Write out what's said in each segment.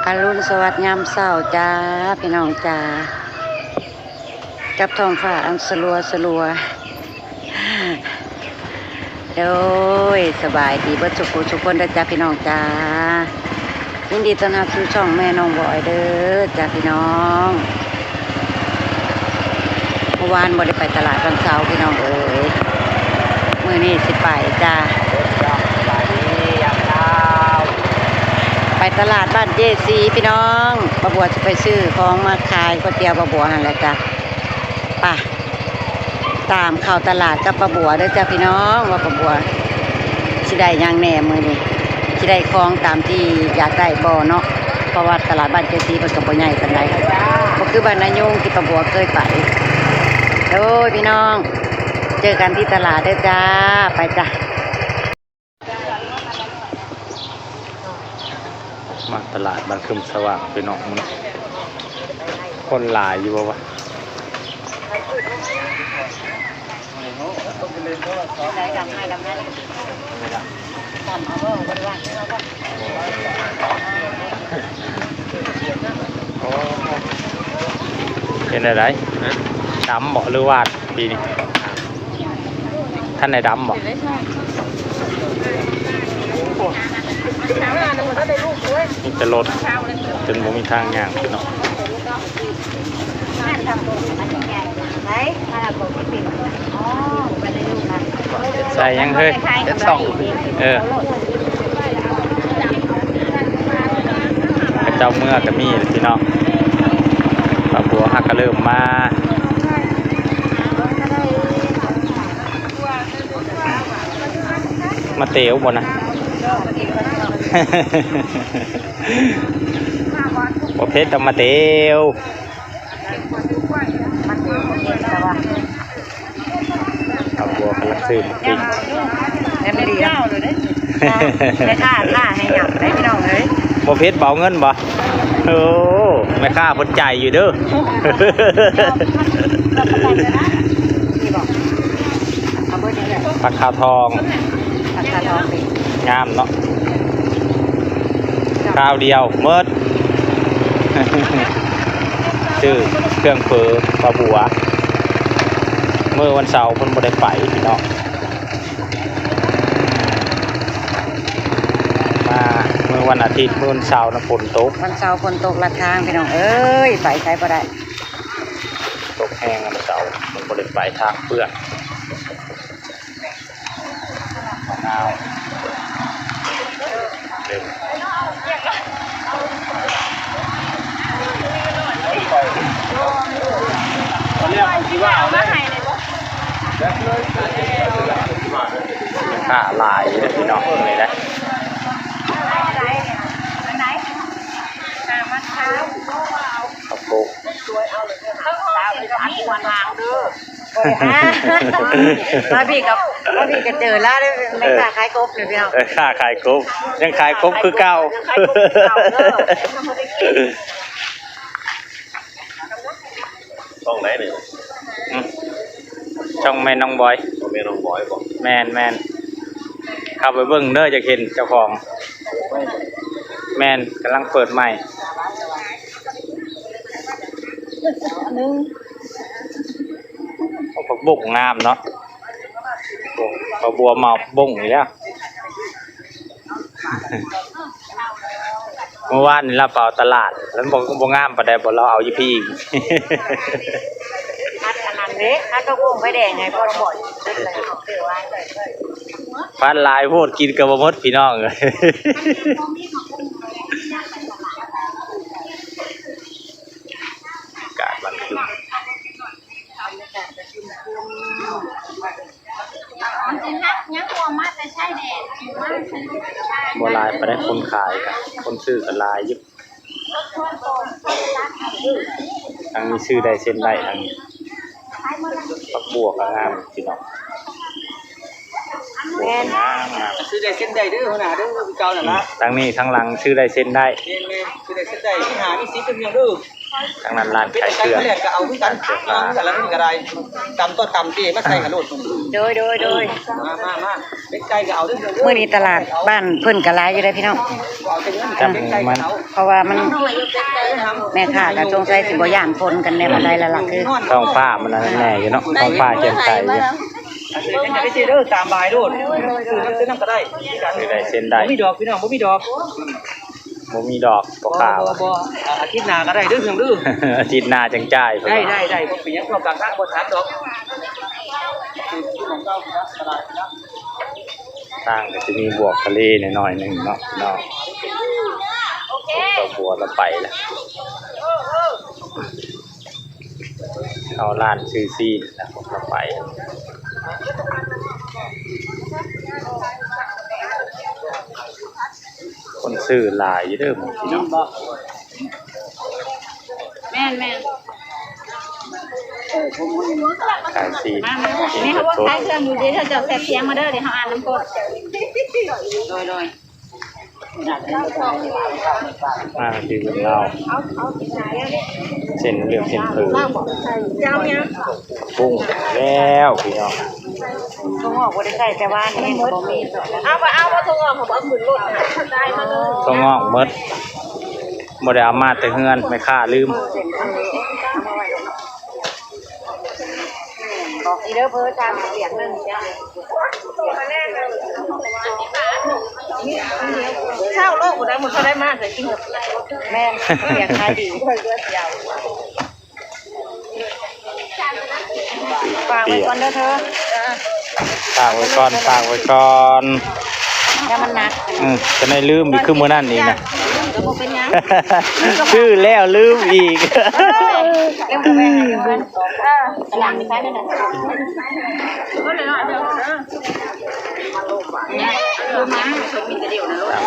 ອະລຸນສະຫວັດຍາມເຊົ້າຈ້າ ພີ່ນ້ອງຈ້າ ກັບທ້ອງຟ້າອັນສະຫຼົວສະຫຼົວ. ໂດຍ ສະບາຍດີເບິດສຸຂູສຸຄົນເດີຈ້າ ພີ່ນ້ອງຈ້າ. ຍິນດີຕ້ອນຮັບສູ່ຊ່ອງແມ່ນ້ອງບອຍເດີຈ້າ ພີ່ນ້ອງ. ເມື່ອວານບໍ່ໄດ້ໄປຕະຫຼາດວັນເສົາ ພີ່ນ້ອງເອີຍ, ມື້ນີ້ຊິໄປຈ້າ. ໄປຕະຫຼາດບ້ານເຈສີ ພີ່ນ້ອງ, ປ້າບົວຊິໄປຊື້ຂອງມາຂາຍ ກ໋ວຍຕຽວປ້າບົວຫັ້ນແຫຼະຈ້າ. ໄປ ຕາມເຂົ້າຕະຫຼາດກັບປ້າບົວເດີຈ້າ ພີ່ນ້ອງ, ວ່າປ້າບົວຊິໄດ້ຫຍັງແດ່ມື້ນີ້, ຊິໄດ້ຂອງຕາມທີ່ຢາກໄດ້ບໍ່ເນາະ. ເພາະວ່າຕະຫຼາດບ້ານເຈສີເພິ່ນກໍບໍ່ໃຫຍ່ປານໃດ, ບໍ່ຄືບ້ານນາຍູງທີ່ປ້າບົວເຄີຍໄປ. ໂອ້ຍ ພີ່ນ້ອງ ເຈີກັນທີ່ຕະຫຼາດເດີຈ້າ. ໄປຈ້າ. ມາຕະຫຼາດບ້ານຄຶມສະຫວ່າງ ພີ່ນ້ອງ, ຄົນຫຼາຍຢູ່ບໍ່ວະ? ເປັນແນວໃດ? ຮະ? ດຳບໍ່ ຫຼືຫວານປີນີ້? ທັນໄດ້ດຳບໍ່? ມີແຕ່ລົດ ຈົນບໍ່ມີທາງຍ່າງເນາະ. ໃສ່ຫຍັງເຮີ້ຍ? ເຈັດສອງ ເອີ ເຂົາເຈົ້າເມືອກໍມີແຫຼະພີ່ນ້ອງ. ປ້າບົວຫາກະເລີ່ມມາ ມາເຕວບໍ່ນະ? ບໍ່ເຜັດດອກ ມາເຕວ. ມາເຕວບໍ່ເຜັດ ແຕ່ວ່າ ຄອບຄົວກຳລັງຊື້ໝາກພິກ ແມ່ນດີນະ. ແມ່ຄ້າ ຖ້າໃຫ້ຫຍັງໄດ້ພີ່ນ້ອງເອີຍ. ບໍ່ເຜັດບໍ່ເອົາເງິນບໍ່? ໂອ້ ແມ່ຄ້າເພິ່ນຈ່າຍຢູ່ເດີ. ນີ້ບໍ່? ເອົາເບີດນີ້ແຫຼະ. ຜັກຂາວທອງ ຜັກຂາວທອງນີ້ ງາມເນາະ. ຄາວດຽວໝົດ. ຊື້ເຄື່ອງເຝີປ້າບົວ. ມື້ວັນເສົາເພິ່ນບໍ່ໄດ້ໄປພີ່ນ້ອງ, ມາມື້ວັນອາທິດ ມື້ວັນເສົານະຝົນຕົກ. ວັນເສົາຝົນຕົກລັດທາງພີ່ນ້ອງເອີຍ, ໄປໃສບໍ່ໄດ້. ຕົກແຮງວັນເສົາ ມັນບໍ່ໄດ້ໄປ, ທາງເປື້ອນ. ນາວ ເລີ່ມ ຄ້າຫຼາຍຢູ່ເດີພີ່ນ້ອງ ມື້ນີ້ນະ. ເຂົ້າໂພດ ມາພີ່ກໍ ມາພີ່ກໍເຈີລາວເດ້ ແມ່ຄ້າຂາຍກົບນີ້ພີ່ນ້ອງ. ເອີ ຄ້າຂາຍກົບ ຍັງຂາຍກົບຄືເກົ່າ. ຊ່ອງໃດນີ້? ອືມ ຊ່ອງແມ່ນ້ອງບອຍ. ແມ່ນ້ອງບອຍບໍ? ແມ່ນໆ ເຂົ້າໄປເບິ່ງເດີ ຢາກເຫັນເຈົ້າຂອງ. ແມ່ນ ກຳລັງເປີດໃໝ່. ໂອ້ ຜັກບຸ້ງງາມເນາະ. ໂອ້ ປ້າບົວເໝົາບົ້ງອີກແລ້ວ. ເມື່ອວານນີ້ລາວໄປເອົາຕະຫຼາດ ແລ້ວບໍ່ ບໍ່ງາມປານໃດ ບໍ່ ລາວເອົາຢູ່ພີ້ອີກ. ພັດອັນນັ້ນເດ້ ພັດຜັກບຸ້ງໄຟແດງໃຫ້ພໍ່ນ້ອງບອຍ. ພັດຫຼາຍໂພດ ກິນກໍບໍ່ໝົດ ພີ່ນ້ອງເອີຍ. ອາກາດວັນຄືນ ມັນຊິຮັກຍັງພວກມາແຕ່ຊາຍແດນ ບໍ່ຫຼາຍປານໃດ ຄົນຂາຍກະ ຄົນຊື້ກະຫຼາຍຢູ່. ທາງນີ້ຊື້ໄດ້ເສັ້ນໄດ້ ທາງນີ້ ຜັກບົວກະງາມພີ່ນ້ອງ. ແມ່ນ ງາມໆ ຊື້ໄດ້ເສັ້ນໄດ້ເດີ ຫົວໜ້າເດີ ຄືເກົ່ານັ້ນລະ. ອືມ ທາງນີ້ທາງຫຼັງຊື້ໄດ້ເສັ້ນໄດ້. ແມ່ນໆ ຊື້ໄດ້ເສັ້ນໄດ້ ມີຫ້າມີສິບເດີພີ່ນ້ອງເດີ. ທາງນັ້ນຮ້ານຂາຍເຄື່ອງ ເປັນໄກ່ ແລກກໍເອົາຄືກັນ ເຄື່ອງ ເອົາຄືກັນລະ ນີ້ກໍໄດ້ ຕຳຕໍ່ຕຳຕິ ມາໃສ່ໃຫ້ໂລດ ໂດຍ ໂດຍ ໂດຍ ມາ ມາ ມາ ເປັນໄກ່ກໍເອົາເດີ ເດີ ມື້ນີ້ຕະຫຼາດບ້ານເພິ່ນກໍຫຼາຍຢູ່ເດ້ພີ່ນ້ອງ ເອົາແຕ່ເງິນ ເອີ ເປັນໄກ່ກໍເອົາ ເພາະວ່າມັນ ແມ່ຄ້າກໍສົງໄສຊິບໍ່ຢ້ານຄົນກັນແດ່ປານໃດລະລະ ຄືທ້ອງຟ້າມັນອັນນັ້ນແດ່ຢູ່ເນາະ ທ້ອງຟ້າແຈ່ມໃສຢູ່ ເອົາເດີ ເດີ ຕາມບາຍໂລດ ຊື້ນຳ ຊື້ນຳກໍໄດ້ ຊື້ນຳກໍໄດ້ ບໍ່ມີດອກພີ່ນ້ອງ ບໍ່ມີດອກ. ບໍ່ມີດອກ ບໍ່ຂາວ ບໍ່ ບໍ່ ບໍ່ ອາ ອາທິດໜ້າກໍໄດ້ເດີພີ່ນ້ອງເດີ ອາທິດໜ້າຈັ່ງຈ່າຍ ໄດ້ ໄດ້ ໄດ້ ບໍ່ເປັນຫຍັງ ພວກກາງທາງບໍ່ຖາມດອກ ທາງກໍຊິມີບວກທະເລໜ້ອຍໆໜຶ່ງເນາະ ເນາະ ໂອເຄ ບວກລະໄປລະ ເຂົ້າຮ້ານຊື້ຊີ້ນນະ ລະໄປ ຄົນຊື້ຫຼາຍຢູ່ເດີມື້ກີ້ເນາະ ແມ່ນໆ ຂາຍຊີ້ນ ມາ ມາ ນີ້ເຮົາຂາຍເຄື່ອງຢູ່ ດຽວເຈົ້າແຊບສຽງມາເດີ ດຽວເຮົາອ່ານນຳກ່ອນ ໂດຍ ໂດຍ ມາທີ່ເມືອງລາວ ເສັ້ນເລືອກເສັ້ນເຜີ ເຈົ້າຫຍັງ ປຸງແລ້ວພີ່ນ້ອງ ຖົ່ວງອກບໍ່ໄດ້ໃສ່ແຕ່ວ່ານີ້ ບໍ່ມີ ເອົາ ເອົາ ເອົາຖົ່ວງອກ ເອົາຂຶ້ນລົດ ໄດ້ມາເລີຍ ຖົ່ວງອກໝົດ ບໍ່ໄດ້ເອົາມາແຕ່ເຮືອນ ແມ່ຄ້າລືມ ບອກອີເດີເພີທາງສຽງໜຶ່ງ ເຊົ້າໂລກບໍ່ໄດ້ ໝົດເທົ່າໃດມາ ແຕ່ກິນ ແມ່ນ ສຽງຂາຍດີ ຝາກໄວ້ກ່ອນເດີເທີ ຝາກໄວ້ກ່ອນ ຝາກໄວ້ກ່ອນ ແລ້ວມັນໜັກ ອື ຈະໄດ້ລືມອີກຄືມື້ນັ້ນອີກນະ ກໍບໍ່ເປັນຫຍັງ ຊື້ແລ້ວລືມອີກ ເອີ ລືມກໍແມ່ນໃຫ້ມັນ ເອີ ສະຫວ່າງໄປໃຊ້ໄດ້ນະ ຕາມ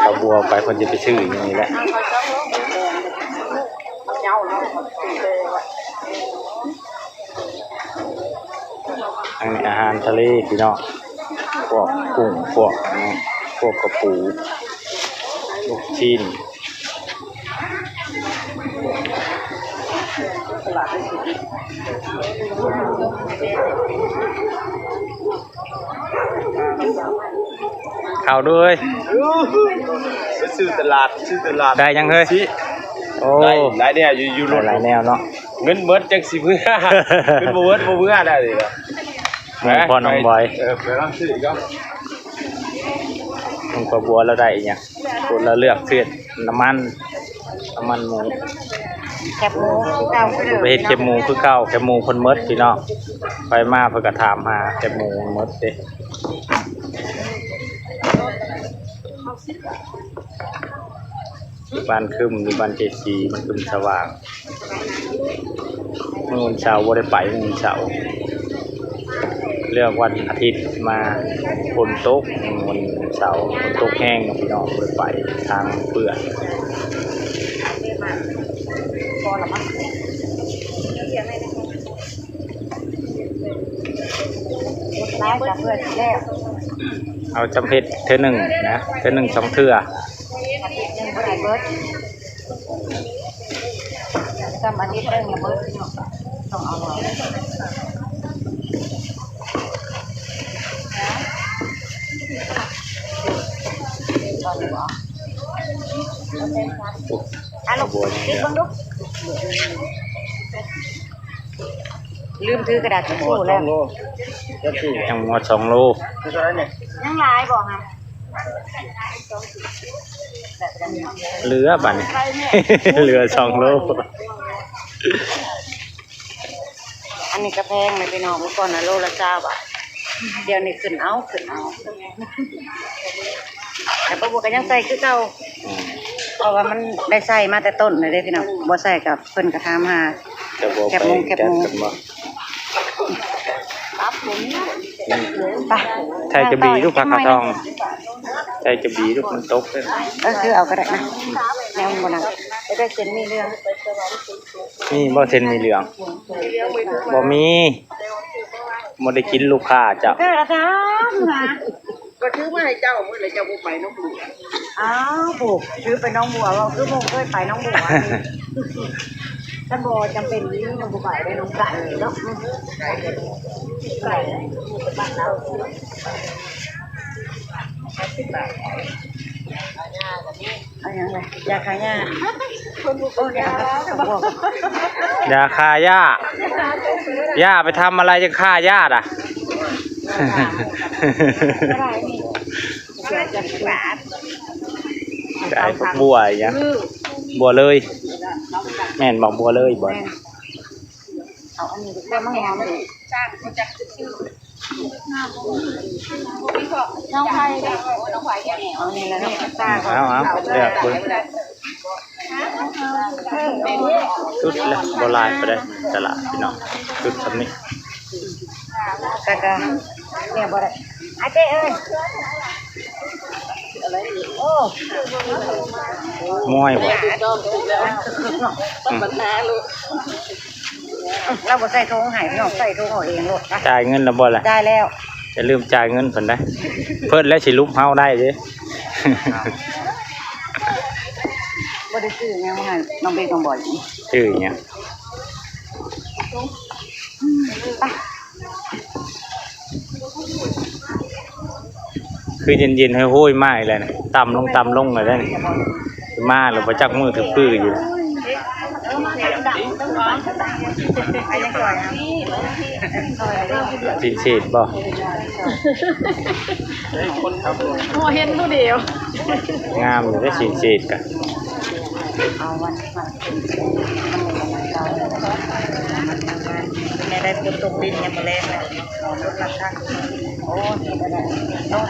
ຂະບວນໄປ ເພິ່ນຈະໄປຊື້ອີກນີ້ແຫຼະ. ອັນນີ້ອາຫານທະເລພີ່ນ້ອງ ພວກກຸ້ງ ພວກ ພວກກະປູ ລູກຊີ້ນ ເຂົ້າເດີ ໄປຊື້ຕະຫຼາດ ຊື້ຕະຫຼາດ ໄດ້ຫຍັງເຮີ້ຍ? ໂອ້ ໄດ້ຫຼາຍແນວຢູ່ ຢູ່ລົດ ໄດ້ຫຼາຍແນວເນາະ ເງິນເບິດຈັ່ງຊິເມືອ ເງິນບໍ່ເບິດບໍ່ເມືອໄດ້ເລີຍ ໝູ່ພໍ່ນ້ອງບອຍ ເອີ ໄປລອງຊື້ອີກເນາະ ລຸງປາບົວລາວໄດ້ອີຫຍັງ ຄົນລະເລືອກຊື້ນ້ຳມັນ ນ້ຳມັນໝູ ແຄບໝູຄືເກົ່າ ໄປເຮັດແຄບໝູຄືເກົ່າ ແຄບໝູເພິ່ນໝົດພີ່ນ້ອງ ໃຜມາເພິ່ນກໍຖາມຫາແຄບໝູໝົດເດ້. ບ້ານຄຶມຢູ່ບ້ານເຈສີ ມັນຄຶມສະຫວ່າງ ມື້ວັນເສົາບໍ່ໄດ້ໄປ ມື້ວັນເສົາ ເລືອກວັນອາທິດມາ ຝົນຕົກ ມື້ວັນເສົາຝົນຕົກແຮງເນາະພີ່ນ້ອງ ບໍ່ໄດ້ໄປ ທາງເປື້ອນ. ເອົາຈຳເພັດເທື່ອໜຶ່ງນະ ເທື່ອໜຶ່ງສອງເທື່ອ ອາທິດໜຶ່ງບໍ່ໄດ້ເບິດ ຊ້ຳອາທິດໜຶ່ງລະເບິດ ຕ້ອງເອົາ ອາ ລົອງ ຕິດເບິ່ງດູ ລືມຖືກະດາດທິດຊູແລ້ວ ຍັງໝົດສອງໂລ ຍັງຫຼາຍບໍ່ຫະ? ເຫຼືອບາດນີ້ ເຫຼືອສອງໂລ ອັນນີ້ກະແພງເລີຍພີ່ນ້ອງ ເມື່ອກ່ອນນະໂລລະຊາວບາດ ດຽວນີ້ຂຶ້ນເອົາ ຂຶ້ນເອົາ ແຕ່ປ້າບົວກະຍັງໃສ່ຄືເກົ່າ ອືມ ເພາະວ່າມັນໄດ້ໃສ່ມາແຕ່ຕົ້ນເລີຍເດ້ພີ່ນ້ອງ ບໍ່ໃສ່ກະເພິ່ນກະຖາມຫາ ແຄບໝູ ແຄບໝູ ໃສ່ຈະບີລູກ ຜັກຂາວທອງ ໃສ່ຈະບີລູກ ມັນຕົກເດ້ ເອີ ຖືເອົາກະໄດ້ນະ ແນວມັນບໍ່ໜັກ ໄດ້ເສັ້ນໝີ່ເຫຼືອງ ມີບໍ່ເສັ້ນໝີ່ເຫຼືອງ? ບໍ່ມີ ບໍ່ໄດ້ກິນລູກຄ້າເຈົ້າ ເກີດອາການນະ ກໍຖືມາໃຫ້ເຈົ້າ ມື້ລະເຈົ້າບໍ່ໄປໜອງບົວ ອ້າວ ຜູ້ຖືໄປໜອງບົວ ເວົ້າຄືບໍ່ເຄີຍໄປໜອງບົວ. ຄັນບໍ່ຈຳເປັນນີ້ ນ້ອງບໍ່ໄປໄດ້ ນ້ອງໄກເນາະ ໄກ ບ້ານເຮົາ ເອົາຫຍັງລະ ຢາຂ້າຫຍ້າ ໂອ້ ຢາຂ້າຫຍ້າ ຢ່าฆ่าหญ้า หญ้าไปทำอะไรจะฆ่าหญ้าล่ะ ໄດ້ບັກບົວອີຫຍັງ ບົວເລີຍ ແມ່ນບໍ່ ບົວເລີຍບໍ່? ແມ່ນ ເອົາອັນນີ້ດີກວ່າ ມັນຫອມດີ ນ້ອງໄຜ່ເດ້ ເອົານີ້ລະເນາະ ເອົາ ເອົາ ເລືອກເບິ່ງ ຊຸດລະບໍ່ຫຼາຍປານໃດ ຕະຫຼາດພີ່ນ້ອງ ຊຸດສ່ຳນີ້ ແລ້ວກໍແນວບໍ່ໄດ້ ອາເຈ້ເອີຍ ໂອ້ ມວຍບໍ່? ອືມ ລາວບໍ່ໃສ່ຖົງໃຫ້ ພີ່ນ້ອງ ໃສ່ຖົງເອົາເອງໂລດ ຈ່າຍເງິນແລ້ວບໍ່ລະ? ຈ່າຍແລ້ວ ຢ່າລືມຈ່າຍເງິນເພິ່ນໄດ໋ ເພິ່ນແລ້ວຊິຫຼຸບເຮົາໄດ້ເດ້ ບໍ່ໄດ້ຊື້ຫຍັງມາໃຫ້ນ້ອງເບັກນ້ອງບອຍກິນ ຊື້ຫຍັງ? ໄປ ຄືເຢັນໆ ໂຫຍໆ ມາອີກແລ້ວນີ້ ຕ່ຳລົງ ຕ່ຳລົງແລ້ວເດ້ນີ້ ມາແລ້ວບໍ່ຈັກມື້ຖືກປືຢູ່ ຊິນເສດບໍ່? ບໍ່ເຫັນຜູ້ດຽວ ງາມຢູ່ເດ້ ຊິນເສດກະ ເອົາວັນ ແມ່ໄດ້ຝົນຕົກດິນຍາມມື້ແລງ ລົດລະຄັງ ໂອ້ຍ ໄດ້ ໂອ້ຍ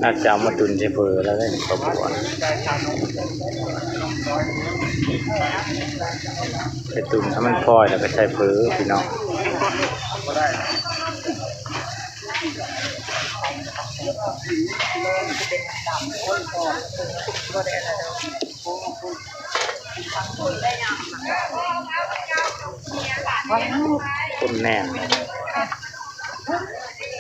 ໜ້າຈະເອົາມາຕຸນໃສ່ເຝີແລ້ວເດ້ ຄອບຄົວ ໄປຕຸນໃຫ້ມັນຟອຍ ແລ້ວກໍໃສ່ເຝີ ພີ່ນ້ອງ. ຄົນແໜ້ນ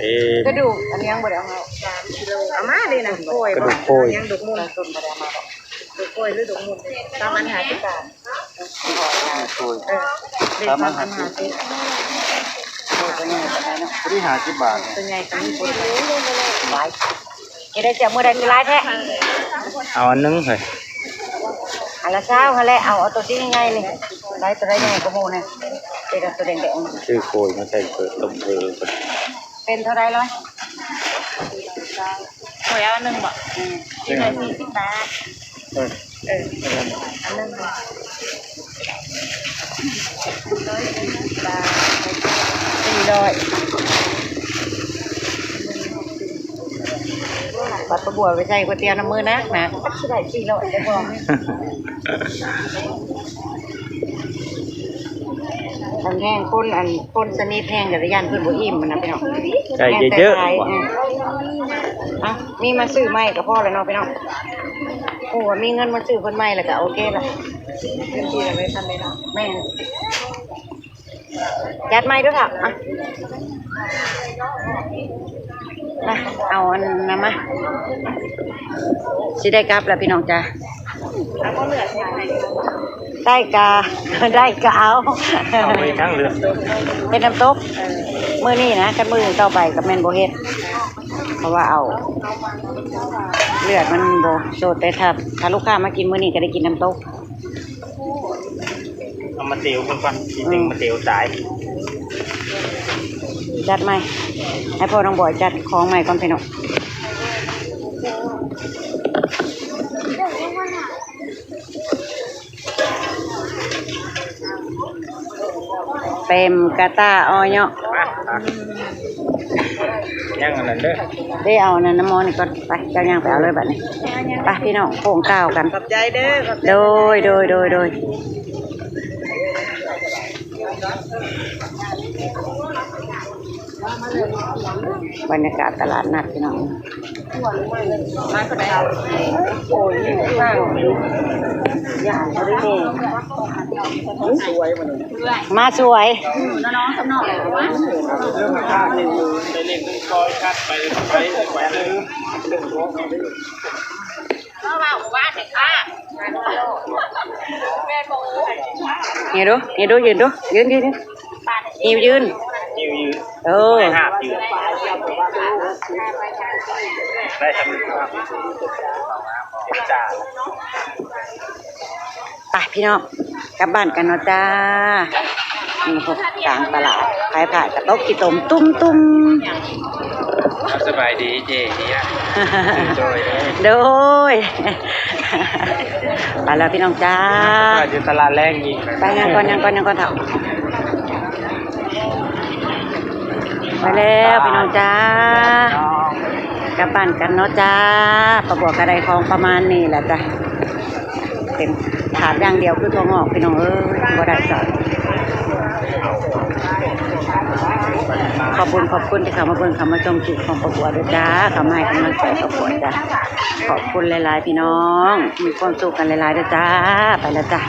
ເອີ ກະດູກອັນຍັງບໍ່ໄດ້ເອົາມາ ເອົາມາເດ້ນະ ໂຄຍ ກະດູກໂຄຍ ຍັງດູກມູນ ໂຄຍ ຫຼື ດົກໝຸ່ນ ສາມອັນຫ້າສິບບາດ ໂຄຍ ເອີ ເດັກສາມອັນຫ້າສິບ ໂຄຍ ໂຕໃຫຍ່ປານໃດເນາະ ໂຕນີ້ຫ້າສິບບາດ ໂຕໃຫຍ່ກະມີຄົນຫຼາຍ ເຮັດໄດ້ເຈົ້າ ມື້ໃດຄືຫຼາຍແທ້ ເອົາອັນໜຶ່ງເຮີ້ຍ ອັນລະຊາວຫັ້ນແຫຼະ ເອົາ ເອົາໂຕຊີ້ໃຫຍ່ນີ້ ໄດ້ໂຕໃດໃຫຍ່ກວ່າໝູ່ແນ່ ເຮັດເອົາໂຕແດງໆ ຊື້ໂຄຍມາໃສ່ເປີດຕົ້ມເຜີ ເປັນເທົ່າໃດລອຍ? ໂຄຍເອົາອັນໜຶ່ງບໍ? ອືມ ສີ່ຮ້ອຍສີ່ສິບບາດ. ເອີ ເອີ ອັນໜຶ່ງ ສີ່ຮ້ອຍ ບັດປ້າບົວໄປໃສ່ກ໋ວຍຕຽວນຳມື້ໜັກນະ ຈັກຊິໄດ້ສີ່ຮ້ອຍໄດ້ບໍ່? ຄັນແຮງຄົນ ອັນ ຄົນສະໜິດແຮງກໍຢ້ານເພິ່ນບໍ່ອີ່ມນະພີ່ນ້ອງ ໃສ່ເຢີະໆ ແມ່ນແຕ່ຫຼາຍ ເອີ ອ່ະ ມີມາຊື້ໃໝ່ກໍພໍແລ້ວເນາະພີ່ນ້ອງ ໂອ້ ວ່າມີເງິນມາຊື້ເພິ່ນໃໝ່ແລ້ວກໍໂອເຄລະ ເປັນທີ່ລະໄວ້ທັນເດ້ເນາະ ແມ່ນ ຈັດໃໝ່ເດີ້ເຖົ້າ ອ່ະ ມາ ເອົາອັນນັ້ນມາ ຊິໄດ້ກັບແລ້ວພີ່ນ້ອງຈ້າ ໄດ້ກະ ໄດ້ກະເອົາ ເອົາໄປທາງເລືອກ ເຮັດນ້ຳຕົກ ເອີ ມື້ນີ້ນະ ຄັນມື້ອື່ນຕໍ່ໄປກໍແມ່ນບໍ່ເຮັດ ເພາະວ່າເອົາ ເລືອດມັນບໍ່ສົດ ແຕ່ຖ້າ ຖ້າລູກຄ້າມາກິນມື້ນີ້ກໍໄດ້ກິນນ້ຳຕົກ. ເອົາມາເຕວເພິ່ນກ່ອນ ຊິເຕັງມາເຕວຕາຍ ຈັດໃໝ່ ໃຫ້ພໍ່ນ້ອງບອຍຈັດຂອງໃໝ່ກ່ອນພີ່ນ້ອງ ເຕັມກະຕາອອຍເນາະ ມາ ມາ ຍັງອັນນັ້ນເດີ້ ເດ້ ເອົາອັນນັ້ນນຳໝໍນີ້ກ່ອນ ໄປ ເຈົ້າຍ່າງໄປເອົາເລີຍບາດນີ້ ໄປພີ່ນ້ອງ ໂຄ້ງກ້າວກັນ ຂອບໃຈເດີ້ ຂອບໃຈ ໂດຍ ໂດຍ ໂດຍ ໂດຍ ບັນຍາກາດຕະຫຼາດນັດພີ່ນ້ອງ ມາສວຍ ມາສວຍ ອືມ ນ້ອງໆ ສຳນອງ ໄດ້ເລກໜຶ່ງ ຊອຍຄັດໄປ ໄປ ໄປເລີຍ. ນີ້ດູ ນີ້ດູ ຢືນດູ ຢືນ ຢືນ ຢືນ ຫິ້ວຢືນ ຫິ້ວຢືນ ເອີ ໄມ້ຫາບຢືນ ໄດ້ສຳເລັດ ໄປພີ່ນ້ອງ ກັບບ້ານກັນເນາະຈ້າ. ນີ້ພວກກາງຕະຫຼາດ ຂາຍຜ້າກະຕົກຂີ້ຕົມຕຸ້ມໆ. ສະບາຍດີເຈ້ ໂດຍ ໂດຍ ໄປແລ້ວພີ່ນ້ອງຈ້າ. ຢູ່ຕະຫຼາດແລງອີກ ໄປ ຍ່າງກ່ອນ ຍ່າງກ່ອນ ຍ່າງກ່ອນເຖົ້າ. ໄປແລ້ວພີ່ນ້ອງຈ້າ ກັບບ້ານກັນເນາະຈ້າ. ປ້າບົວກະໄດ້ຂອງປະມານນີ້ແຫຼະຈ້າ. ເປັນຂາດຢ່າງດຽວຄືຖົ່ວງອກພີ່ນ້ອງເອີຍ ບໍ່ໄດ້ສອນ. ຂອບບຸນຂອບຄຸນທີ່ເຂົ້າມາເບິ່ງເຂົ້າມາຊົມຄລິບຂອງປ້າບົວເດີຈ້າ ເຂົ້າມາໃຫ້ກຳລັງໃຈປ້າບົວຈ້າ. ຂອບຄຸນຫຼາຍໆພີ່ນ້ອງ ມີຄວາມສຸກກັນຫຼາຍໆເດີຈ້າ. ໄປແລ້ວຈ້າ.